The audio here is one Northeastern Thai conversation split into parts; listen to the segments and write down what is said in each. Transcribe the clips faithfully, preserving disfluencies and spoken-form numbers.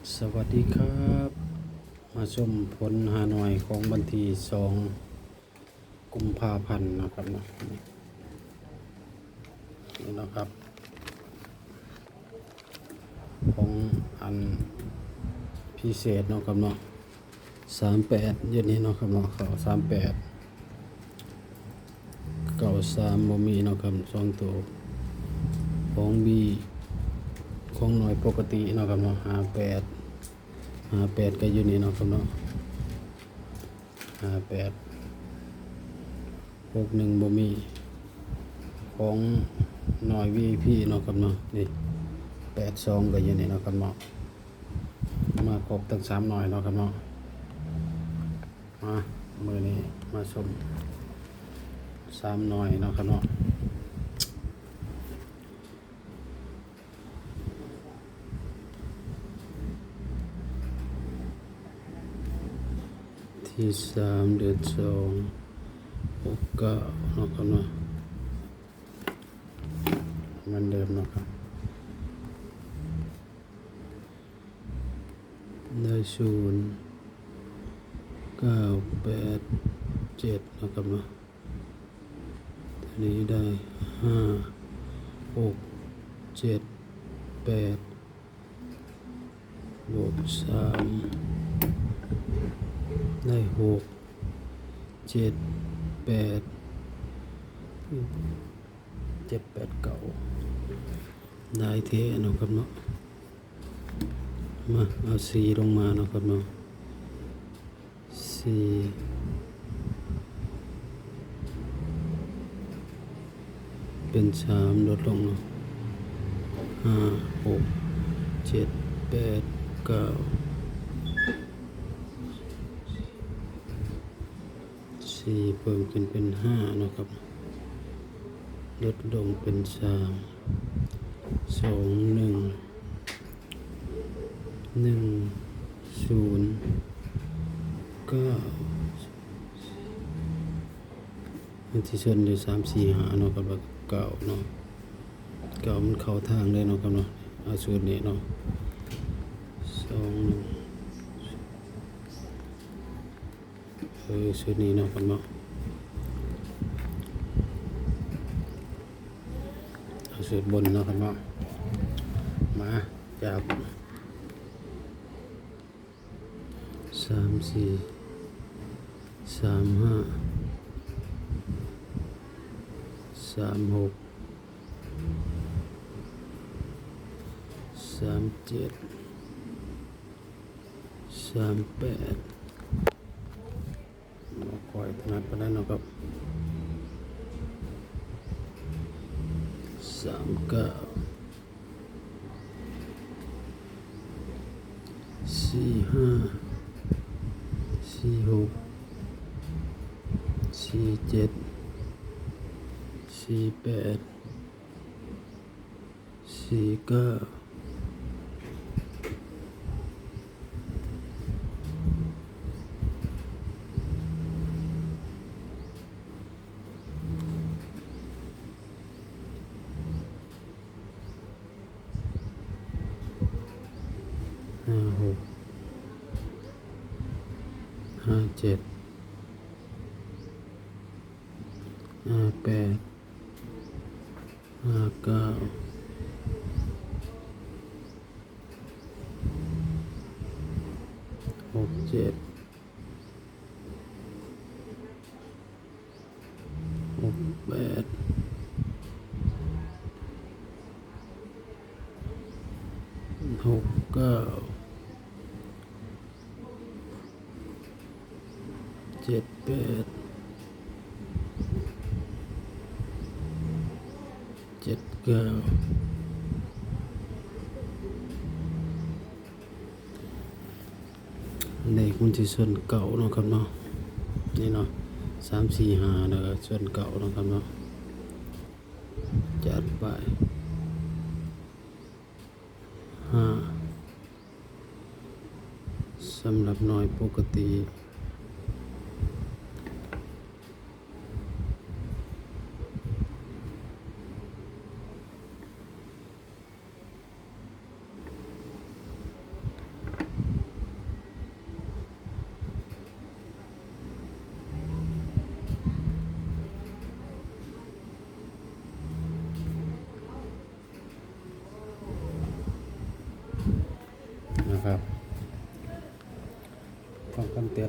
สวัสดีครับ มาชมผลฮานอยของวันที่สองกุมภาพันธ์นะครับเนาะ นี่นะครับ ของอันพิเศษเนาะครับเนาะ สามแปด อยู่นี่เนาะครับเนาะ เข้า สามแปด เก้าสาม บ่มีเนาะครับ สองตัว ของบี ของหน่วยปกติเนาะครับเนาะ ห้าแปด ห้าแปด ก็อยู่นี่เนาะครับเนาะ ห้าแปด หกหนึ่ง บ่มี ของหน่วย วี ไอ พี เนาะครับเนาะ นี่ แปดสอง ก็อยู่นี่เนาะครับเนาะ มาครบทั้งสามหน่วยเนาะครับเนาะ มา มื้อนี้มาชมสามหน่วยเนาะครับเนาะ ที่สาม เดือนสอง หกเก้า เนาะครับเนาะ เหมือนเดิมเนาะครับ ได้ ศูนย์เก้าแปดเจ็ด นะครับเนาะ ตัวนี้ได้ ห้าหกเจ็ดแปด บวกสาม ได้ หกเจ็ดแปด เจ็ดแปดเก้า ได้แท้เนาะครับเนาะ มา เอา สี่ ลงมาเนาะครับเนาะ สี่ เป็น สาม ลดลงเนาะ ห้าหกเจ็ดแปดเก้า สี่ เพิ่มขึ้นเป็น ห้า เนาะครับ ลดลงเป็น สาม สอง หนึ่ง หนึ่ง ศูนย์ เก้า อันที่ส่วนอยู่ สาม สี่ ห้า เนาะครับ แล้วก็ เก้า เนาะ เก้า มันเข้าทางเลยเนาะครับเนาะ เอา สูตรนี้เนาะ สอง หนึ่ง เออ สูตรนี้เนาะครับเนาะ เอา สูตรบนเนาะครับเนาะ มา จับ สาม สี่ สาม ห้า สาม หก สาม เจ็ด สาม แปด บ่ค่อยถนัดปานใดเนาะครับ สาม เก้า สี่ ห้า สี่ หก สี่ เจ็ด สี่ แปด สี่ เก้า ห้า หก ห้า เจ็ด ห้า แปด ห้า เก้า หก เจ็ด หก แปด หก เก้า เจ็ด แปด เจ็ด เก้า เลขมันสิส่วนเก้าเนาะครับเนาะ นี่เนาะ สาม สี่ ห้า แล้วก็ส่วนเก้าเนาะครับเนาะ จัดไป ห้า สำหรับหน่วยปกติ ห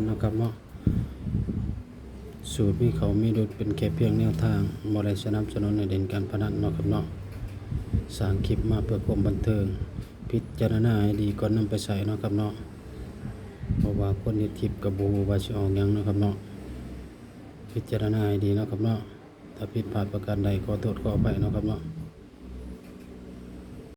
เนาะครับเนาะ สูตรมีเข้ามีหลุดเป็นแค่เพียงแนวทาง บ่ได้สนับสนุนให้เล่นการพนันเนาะครับเนาะ สร้างคลิปมาเพื่อความบันเทิง พิจารณาให้ดีก่อนนำไปใช้เนาะครับเนาะ เพราะว่าคนเฮ็ดคลิปก็บ่ฮู้ว่าสิออกหยังเนาะครับเนาะ พิจารณาให้ดีเนาะครับเนาะ ถ้าผิดพลาดประการใดขอโทษขออภัยเนาะครับเนาะ